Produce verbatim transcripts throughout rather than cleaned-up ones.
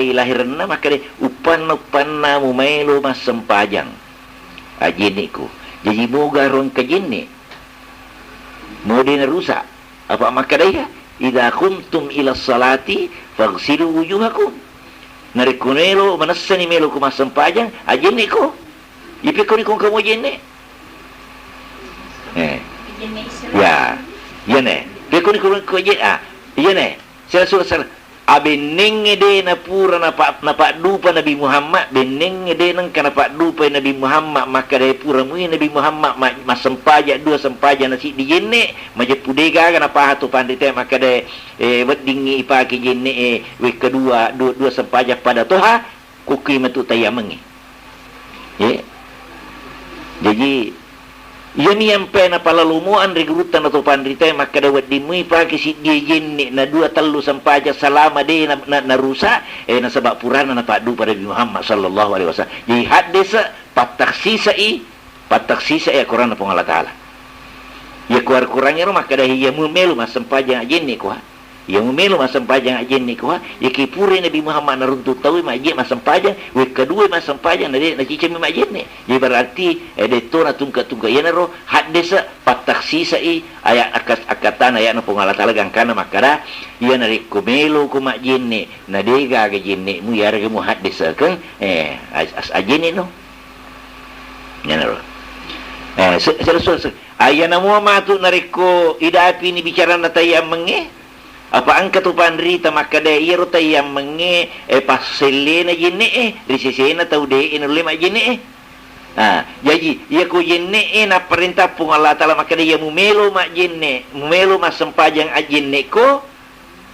Lahirenna makkeda, "Uppanna, uppanna mumaelo massempajang ajjenne'ku." Jaji moga ro engka jenne'? Mo de' narusak. Apa makkeda iya, "Idza qumtum ila shalati faghsilu wujuhakum." Narekko melo, manessani melo ko massempajang, ajjenne'ko. Ipekko ni ko engka mo jenne'. Eh. Ya. Iyane. Pekko ni ko, ko je-, ah, iyane. Sera sura sera. Abennengnge de' napura napa-, napaddupa Nabi Muhammad, bennengnge de' nengka napaddupai Nabi Muhammad, makkeda pura mui Nabi Muhammad ma-, massempajang dua sempajang na siddi jenne', majeppu de' gaga napaha to panrita makkeda, eh, weddingngi ipake jenne'e wekka dua, dua, dua sempajang pada toha, kukkui matu tayyammengnge. Ye. Jaji, iyami ampe napalalomo anre gurutta na to panritae makkeda, wedding mui pake siddi jenne' na dua tellu sempajang salama de' na, na, narusak, eh, nasaba purana napaddupa Nabi Muhammad sallallahu alaihi wasallam. Jaji, haddese' pattaksisai, pattaksisai akoranna Puang Allah Taala. Iya ko Al-Quran ero makkeda, iya mumelo massempajang ajjenne' ko ha. Iya mumelo massempajang ajjenne' ko ha, iyaki purai Nabi Muhammad naruntu' tauwe majje' massempajang, wekka dua massempajang, na de' nacicammi majjenne'. Jadi berarti, eh, de'to natungke-tungke. Iyanaro haddese' pattaksisai ayat akkas-, akkattana ayatna Puang Allah Taala gangkanna makkeda, iya narekko melo ko majjenne', na de' gaga jenne'mu, iyarega muhaddesekeng, eh, as-, as-, ajjenne' no. Iyanaro. Eh, se-, se-, se-, se-, ah, iyana mua matu narekko idapini bicaranna tayyammengnge, Apa engka tu panrita makkeda, iyaro tayyammengnge, eh, passellena jenne'e, ri sesena tau de'e nulle majjenne'e. Ah, jaji, iya ko jenne'e napparenta Puang Allah Taala makkeda, iya mumelo majjenne', mumelo massempajang ajjenne'ko,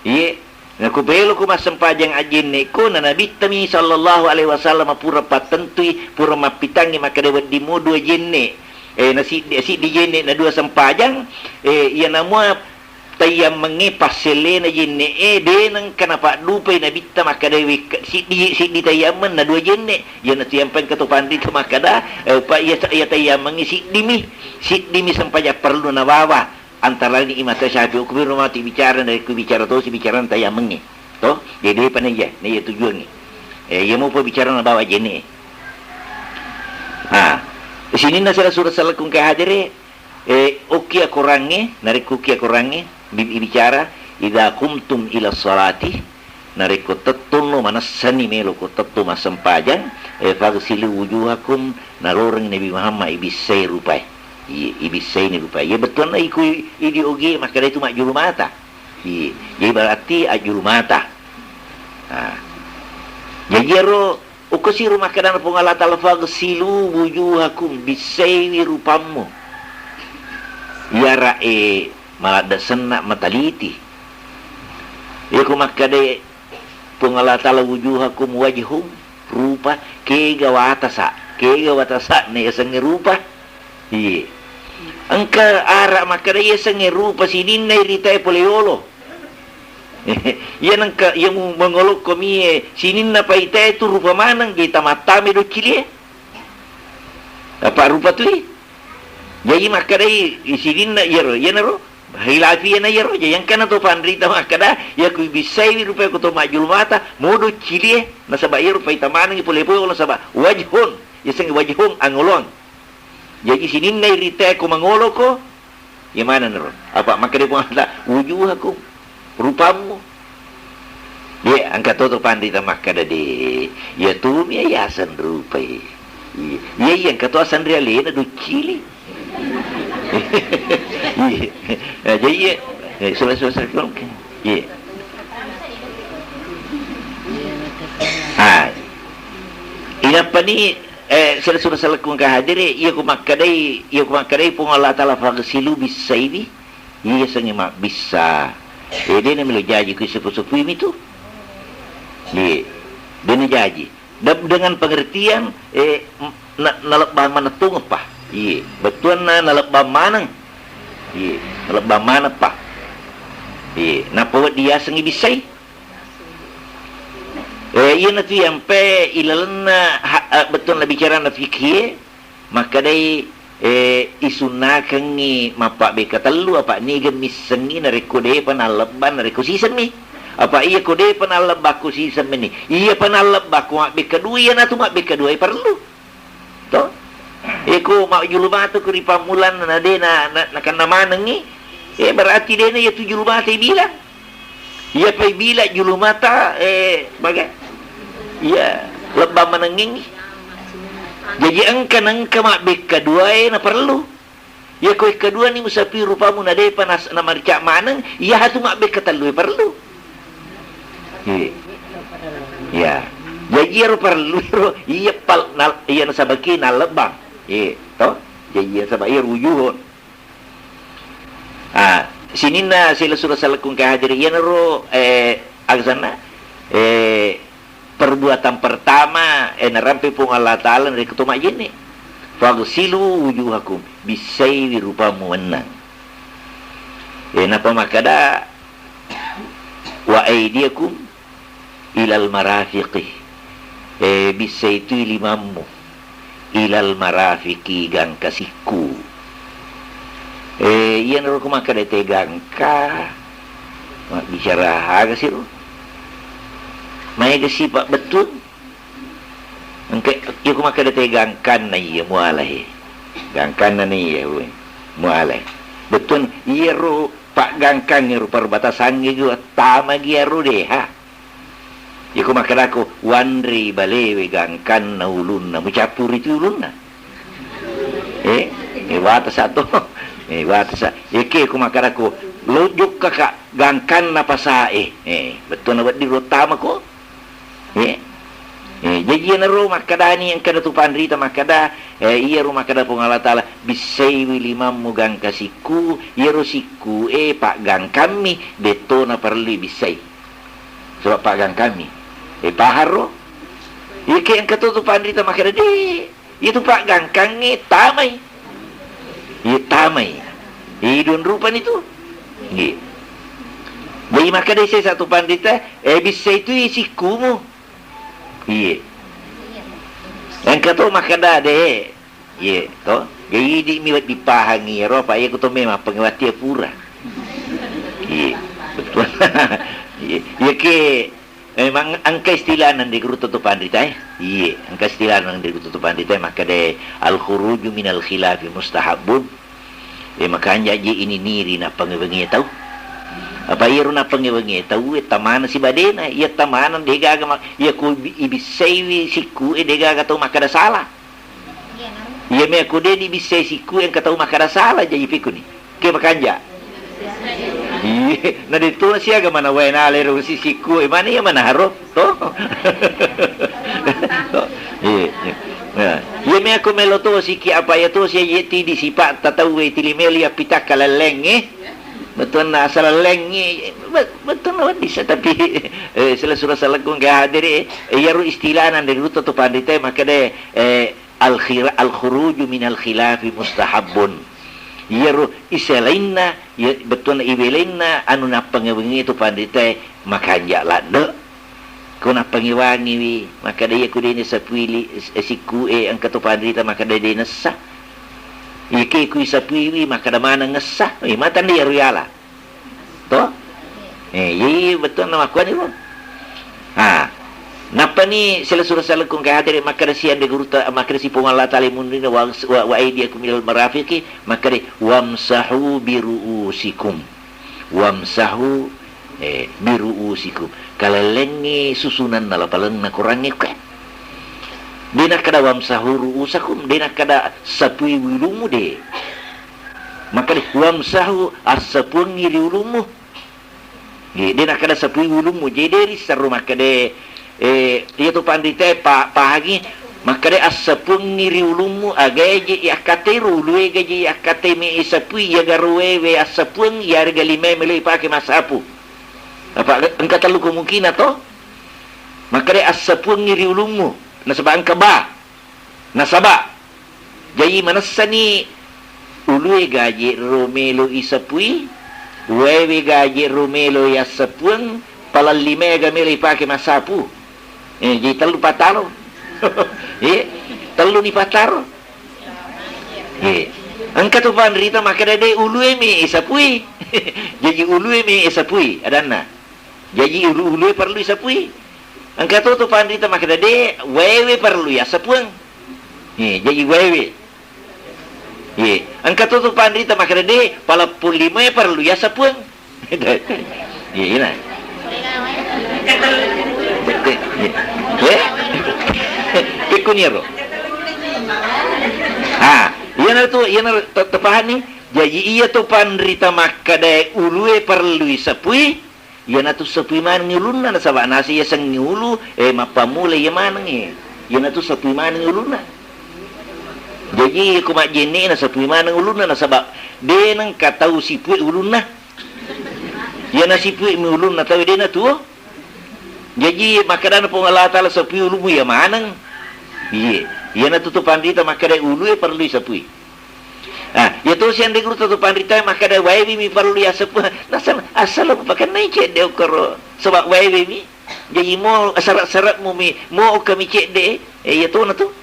iye, na ko melo ko massempajang ajjenne'ko, na Nabittami sallallahu alaihi wasallam pura pattentui, pura mappitangngi makkeda, wedding mo dua jenne', eh, na siddi, siddi jenne' na dua sempajang, eh, iya namua tayyammengnge passellena jenne'e, de' nengka napaddupai Nabitta makkeda wekka siddi, siddi tayyammeng na dua jenne'. Iyanatu yang paling keto panrita makkeda, eh, pa iya, iya tayyammengnge siddimi, siddimi sempajang parellu nabawa. Antara lain Imam Syafi'i, ko melo matu bicara, narekko bicara tosi bicara tayyammengnge. To? Jadi de'pa na iya, na iya tujuangnge. Eh, iya mopa bicara nabawa jenne'e. Ah, sininna sala sura salakung ke hadere, Eh, okki akorangnge, narekko okki akorangnge, bi-, bicara, "Idza qumtum ila shalati," narekko tettonno manessani melo ko tetto massempajang, eh, "faghsilu wujuhakum," naloreng Nabi Muhammad ibissai rupae. Iye, ibissaini rupae. Iye, bettuanna iko i-, idi ogi makkeda itu majjulu mata. Iye, jadi berarti ajjulu mata. Nah. Jadi ero Okko siro makkedana Puang Allah Taala, "Faghsilu wujuhakum," bissaiwi rupammu. Iyara'e maladde' senna' mataliti. Iyako makkeda Puang Allah Taala, "Wujuhakum wajhum," rupa, kega watasa, kega watasa'na yasengnge rupa. Iye. Engka ara' makkeda yasengnge rupa sininna iritae pole yolo. Iya nengka, iya mu-, mangolokko mie, sininna paitae tu rupa maneng, ge tamattame doccilie. Apa rupa tui? Jaji makkedai sininna iyaro, iyanaro, hilafi iyana iyaro, jaji engkana to panrita makkeda, iya ku bissaiwi rupae ko to majjulu mata, mo doccilie, nasaba iyaro paita manengngi pole-pole, nasaba wajhun, yasengnge wajhun, angoloang. Jaji sininna iritae ko mangoloko, Iya maneng ro? Apa makkeda Puang Allah, "Wujuhakum," rupammu. Iya, engka toto panrita makkeda, "De', iya tumi iya yaseng rupai." Iya, iya, iya, engka to aseng ri alena duccili. Iya. Nah, jadi iya. Eh, selesai, selesai, oke. Iya. Ah. Inappani Eh, sura-sura salekku engka hadere, iya ku makkedai, iya ku makkedai Puang Allah Taala, "Faghsilu," bissaiwi, iya yasengnge mabbissa. Eh, de' namelo jaji ku sepu-sepui mitu. Iya, de' najaji. De-, dengan pengertian, eh, m-, na-, nalebbang maneng tongeng pa. Iya, bettuanna nalebbang maneng. Iya, nalebbang maneng pa. Iya, nappa wedding yasengngi bissai. Eh, iyanatu iyampe ilalenna ha-, eh, bettuanna bicarana fikih, makkedai, eh, isunnakengngi mappabbekka tellu, apa niga missengngi narekko de'pa nallebbang, narekko sisemmi. Apa iya ko de'pa nallebbakko siseng meni, iyapa nallebbakko mabbekka dua, iyanatu mabbekka dua e parellu. To? Eko majjulu mata ko ri pammulanna na de' na, na, nakenna manengngi, eh, berarti de'na iya tu julu mata ibilang. Iyapa ibilang julu mata, eh, baga? Iya, lebbang manengngi. Jaji engka nengka mabbekka dua e na parellu. Iya ko wekka duani musapui rupamu na de'pa nas-, namarica maneng, iya hatu mabbekka tellu e parellu. Iya. Iya. Jaji iyaro parellu iyaro, iya pal-, nal-, iya nasabaki nallebbang. Iya, to? Jaji iya nasaba iya rujuhon. Ah, sininna sila sura salakung kahadiri iyanaro, eh, aga sanna? Eh, perbuatan pertama, eh, narampe Puang Allah Ta'ala narekko to majjenne. "Faghsilu wujuhakum," bissaiwi rupamu mennang. Eh, nappa makkada, "Wa aidiyakum ilal marafiqi," eh, bissai tu limammu. Ilal marafiqi, gangka sikku. Eh, iyanaro ko makkeda te gangka, mabbicara aga siro? Maega sipa' bettuang? Engka, iya ko makkeda te gangkanna iya muala he. Gangkanna ni iya, we, muala he. Bettuang iyaro paggangkang iyaro perbatasangnge gu tama gi iyaro deha. Iyako makkedako, wanrei balewe gangkanna ulunna, mucappuri tu ulunna. Eh, eh, watasa to. Eh, watasa. Eke ko makkedako, lo jokkaka gangkanna pasae. Eh, bettuanna wedding ro tamako. Eh. Eh, jaji iyanaro makkedani engkana tu panrita makkeda, eh, iyaro makkeda Puang Allah Taala, bissaiwi limammu gangka sikku, iyaro sikku e paggangkammi, dettona parellui bissai. Saba' paggangkammi. Eh, paharo? Iya, ke engka to tu panrita makkeda, "De', iya tu paggangkangnge tamai." Iya, tamai. Iya, idun rupani tu. Iya. Jadi makkeda sesa tu panrita, "Eh, bissai tu iya sikkumu." Iya. Engka to makkeda, "De'." Iye, to? Jadi, idi' mi wedding pahangi iyaro, apa' iya ko to memang pengewati ya pura. Iye, betul. Iye, iya ke memang engka istilahna di guru to panrita, eh. Iye, engka istilahna di guru to panrita, makkeda al-khuruju minal khilafi mustahabbun. Eh, makanja' je ini niri nappangewengi tau. Apa' iyaro nappangewengi tau, eh, tamana sibadena, iya tamana degaga ma-, iya ko ibi-, ibissaiwi sikku, eh, degaga tau makkeda salah. Iya, me' ko de' dibissai sikku, engka tau makkeda salah, jaji pikkuni. Ke makanja'. Iye, na de' to siaga mana wae nalero si sikku, e mana iya mana haro, to? Iye, iye. Nah, iya me' ko melo to siki apa iya to sia ye ti di sipa' tatau we tili meli appitakka lelleng, eh. Bettuanna asal lelleng, eh, bet-, bettuanna wedding sa, tapi, eh, sila sura salakung ke hadiri, eh, iyaro istilahna de' ruto to panrita makkeda, eh, Al-khira-, al-khuruju minal khilafi mustahabbun. Iyaro iselainna, iya, bettuanna iwelainna anu nappangewengi tu panritae makanja' ladde'. Ko nappangewangiwi, makkeda iya ku de' nasapui li-, s-, sikku e engka tu panrita makkeda de' nessa. Iya ke ku isapuiwi makkeda maneng ngessa. Eh, matanda iyaro yala. To? Eh, iya, iya, bettuanna makkuaniro. Ha. Nappani sila sura salakung ke hadere makkeda siande gurutta, makkeda si Puang Allah Taala munrina wa, wa, wa aidiyakum ilal marafiqi, makkeda wamsahu bi ru'usikum. Wamsahu, eh, bi ru'usikum. Kalellengngi susunanna lapalenna Korangnge ke. De' nakkeda wamsahu ru'usakum, de' nakkeda sapui ulummu de'. Makkeda, "Wamsahu, assapuangngi ri ulummu." Nggih, de' nakkeda sapui ulummu. Jadi de' risserru makkeda, eh, iya tu panritae pa-, pahangi, makkeda, "Assapuangngi ri ulummu, agae je akkatero ulue gaje akkate me sapui, iya garo wewe assapuang, iyarega limae melo ipake massapu." Apa engka tellu kemungkinan to? Makkeda, "Assapuangngi ri ulummu." Nasaba engka ba. Nasaba, jaji manessani ulue gaje ro melo isapui, waewe gaje ro melo yassapuang, palallimae ga melo ipake massapu. Eh, jaji tellu pataro. Eh, tellu ni pataro. Eh, engka tu panrita makkeda de' ulue mi isapui. Jaji ulue mi isapui, adanna. Jaji ulu-, ulue parellui sapui. Engka to tu panrita makkeda, de, waewe parellui assapuang. Eh, jaji waewe. Ye, engka to tu panrita makkeda, de, paleppung limae parellui assapuang. Ye, ina. Ye. Pekkuniaro. Ah, iyana tu, iyana te-, tepahanni. Jaji iya tu panrita makkeda ulue parellui sapui. Iyanatu sapui manengngi ulunna, nasaba naseng yasengnge ulu, eh, mappammula iya manengnge. Iyanatu sapui manengngi ulunna. Jaji, ko majjenne'na sapui maneng ulunna, nasaba de nengka tau sipue ulunna. Iyana sipue mi ulunna tau de natuo. Jaji, makkedana Puang Allah Taala, sapui ulumu iya maneng. Iye, iyanatu tu panrita makkeda ulue parellui sapui. Ah, iya tosi anre guru to panritae makkeda, waewe mi parellui assapuang. Nasaba, assaleng pakennai cedde okkoro. Saba waewe mi. Jaji mo seret-seretmu mi, mo okka mi cedde. Eh, iya tona tu.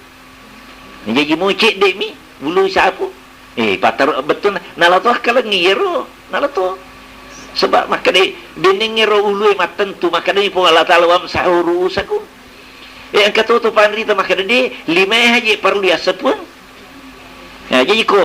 Jaji mo cedde mi, ului sapu. Eh, pataro bettuna. Nala to akkalengngi iyaro. Nala to. Saba makkeda, denneng ero ulue mattentu, makkedami Puang Allah Taala, "Wamsahu ru'usakum." Eh, engka to tu panrita makkeda, de, limae haji parellui assapuang. Ya, jaji ko